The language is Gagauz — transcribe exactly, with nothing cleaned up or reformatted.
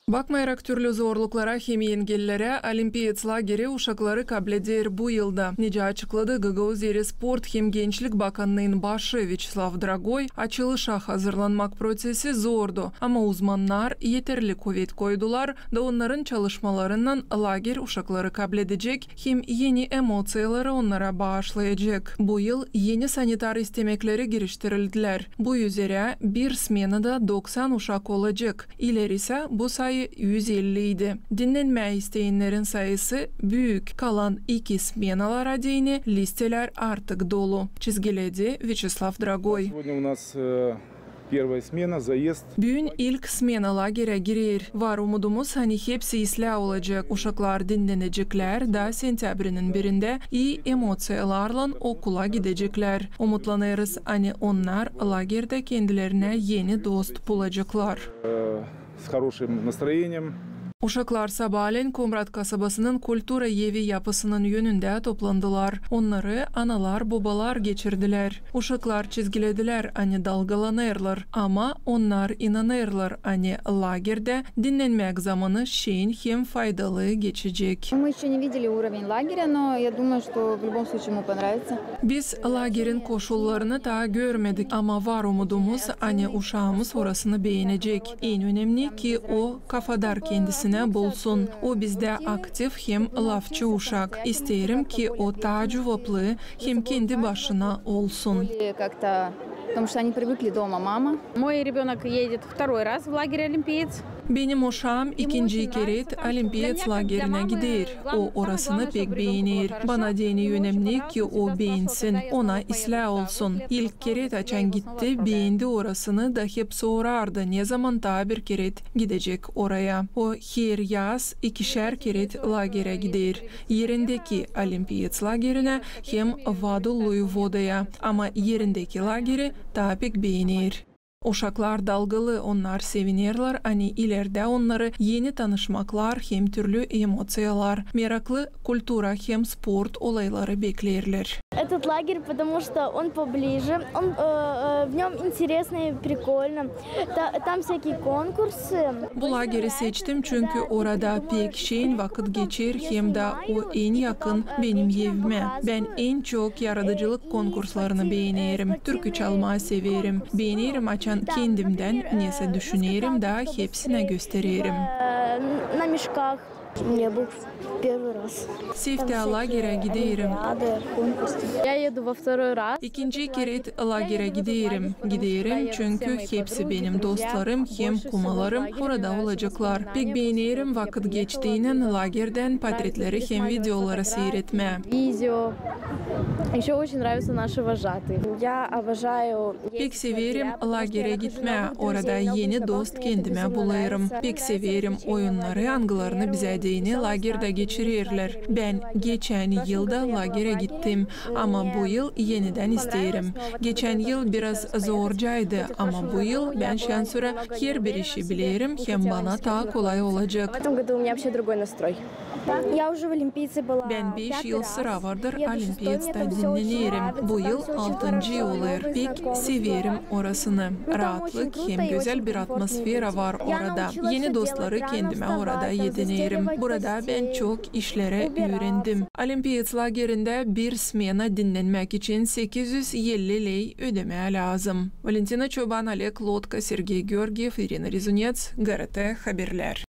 Bakmayarak türlü zorluklara hem engellerä, Olimpiyets lageri uşakları kableder bu yılda. Nicä açıkladı Gagauzeriya sport hem gençlik bakannıın başı Vyaçeslav Dragoy, açılışa hazırlanmak proţesi zordu, ama uzmannar eterli kuvet koydular da onnarın çalışmalarınnan lager uşakları kabledecek hem eni emoţiyaları onnara baaşlayacek. Bu yıl eni sanitar istemekleri giriştirildilär. Bu üzerä bir smenada doksan uşak olacek. İleri isä bu sayı üz elliydi. Dinnenmää isteyännerin sayısı büük. Kalan iki smenalara deyni listelär artık dolu, çizgiledi Vyaçeslav Dragoy. Сегодня у нас, э, первая смена, заезд. Büün ilk smena lagerä girer. Var umudumuz, ani hepsi islää olacek. Uşaklar dinneneceklär da sentyabrinin birindä ii emoţiyalarlan okula gideceklär. Umutlanêrız, ani onnar lagerdä kendilerinä eni dost bulaceklar. Э, с хорошим настроением. Uşaklar sabaalän Komrat kasabasının kultura evi yapısının önündä toplandılar. Onnarı analar-bobalar geçirdilär. Uşaklar çizgilədilär, ani dalgalanêrlar, ama onnar inanêrlar, ani lagerdä dinnenmäk zamanı şen hem faydalı geçecek. Мы ещё не видели уровень лагеря, но я думаю, что в любом случае ему понравится. Biz lagerin koşullarını taa görmedik, ama var umudumuz, ani uşaamız orasını beenecek. En önemni, ki o kafadar kendisinä bulsun. O bizdä aktiv hem lafçı uşak. İsteerim, ki o taa cuvaplı hem kendi başına olsun. Более как-то, потому что они привыкли дома, мама. Мой ребёнок едет второй раз в лагерь «Олимпиец». Benim uşaam ikinci keret Olimpiyets lagerinä gider. O orasını pek beener. Bana deyni önemni, ki o beensin, ona islää olsun. İlk keret, açan gitti, beendi orasını da hep sorardı, nezaman taa bir keret gidecek oraya. O her yaz ikişär keret lagerä gider. Erindeki Olimpiyets lagerinä hem Vadului Vodaya, ama erindeki lageri taa pek beener. Uşaklar dalgalı, onnar sevinerlär, ani ilerdä onnarı eni tanışmaklar hem türlü emoţiyalar, meraklı kultura hem sport olayları bekleerlär. Этот лагерь, потому что он поближе, он, э, э, в нём интересно и прикольно. Та-, там всякие конкурсы. Bu lageri seçtim, çünkü orada pek şen vakıt geçer, hem dä o en yakın benim evimä. Bän en çok yaradıcılık konkurslarını beenerim. Türkü çalmaa severim. Beenerim, açan kendimdän nesä düşünerim da hepsinä göstererim. Э, на мешках. Мне был первый раз. Seftä lagerä giderim. Я еду во второй раз. İkinci keret lagerä giderim. Giderim, çünkü hepsi benim dostlarım hem kumalarım orada olaceklar. Pek beenerim vakıt geçtiinän lagerdän portretleri hem videoları siiretmää. Видео. Ещё очень нравятся наши вожатые. Я обожаю. Pek severim lagerä gitmää, orada eni dost kendimä bulêrım. Pek severim oyunnarı, angılarını bizä deyni lagerdä geçirerlär. Bän geçän yıl da lagerä gittim, ama bu yıl enidän isteerim. Geçän yıl biraz zorcaydı, ama bu yıl bän şansora herbir işi bilerim hem bana taa kolay olacek. В этом году у меня вообще другой настрой. Я уже в «Олимпийце» была пятый раз. Bän beş yıl sıra vardır Olimpiyetsta dinnenerim. Bu yıl altıncı olêr. Pek severim orasını. Raatlık hem gözäl bir atmosfera var orada. Eni dostları kendimä orada edinerim. Burada bän çok işleri üürendim. Olimpiyets lagerindä bir smena dinnenmäk için sekiz üz elli ley ödemää lääzım. Valentina Çoban, Oleg Lotka, Sergey Georgiev, İrina Rezunets, GRT Haberlär.